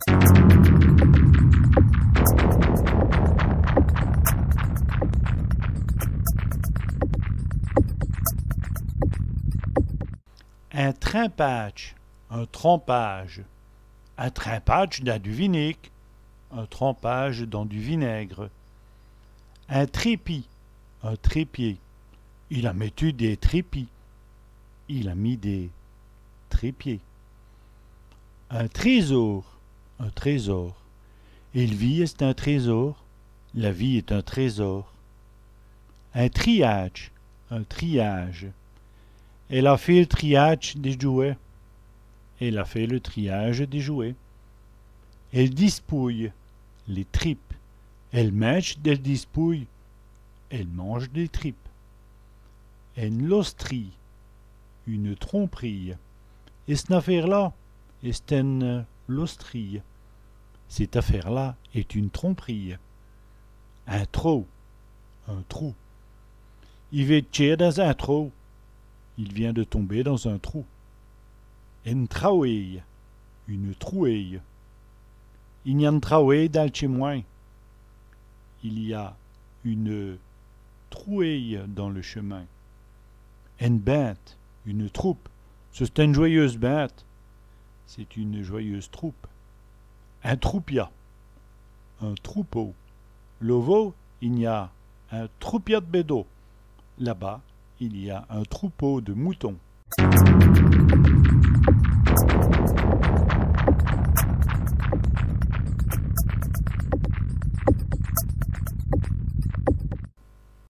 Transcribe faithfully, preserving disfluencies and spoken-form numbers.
In trimpâdje, un trempage. In trimpâdje dins du vinègue, un trempage dans du vinaigre. In trèpi, un trépied. Il a mètu dès trèpis. Il a mis des trépieds. In trésôr, un trésor. Èl vîye èst in trésôr. La vie est un trésor. In triyâdje, un triage. Èle a fét l' triyâdje dès djouwèts. Elle a fait le triage des jouets. Èl dispouye, les tripes. Èle mindje dèl dispouye. Elle mange des tripes. Ène lostrîye, une tromperie. Ès' n-afêre-là èst ène lostrîye. Cette affaire-là est une tromperie. In trau, un trou. I vét d' tchaîr dins in trau. Il vient de tomber dans un trou. Ène trawéye, une trouée. I gn-a ène trawéye dins l' tchèmin. Il y a une trouée dans le chemin. Ène binde, une troupe. C'è-st-ène djoyeûse binde. C'est une joyeuse troupe. In troupia, un troupeau. Là-vau, i gn-a in troupia d' bèdots. Là-bas, il y a un troupeau de moutons.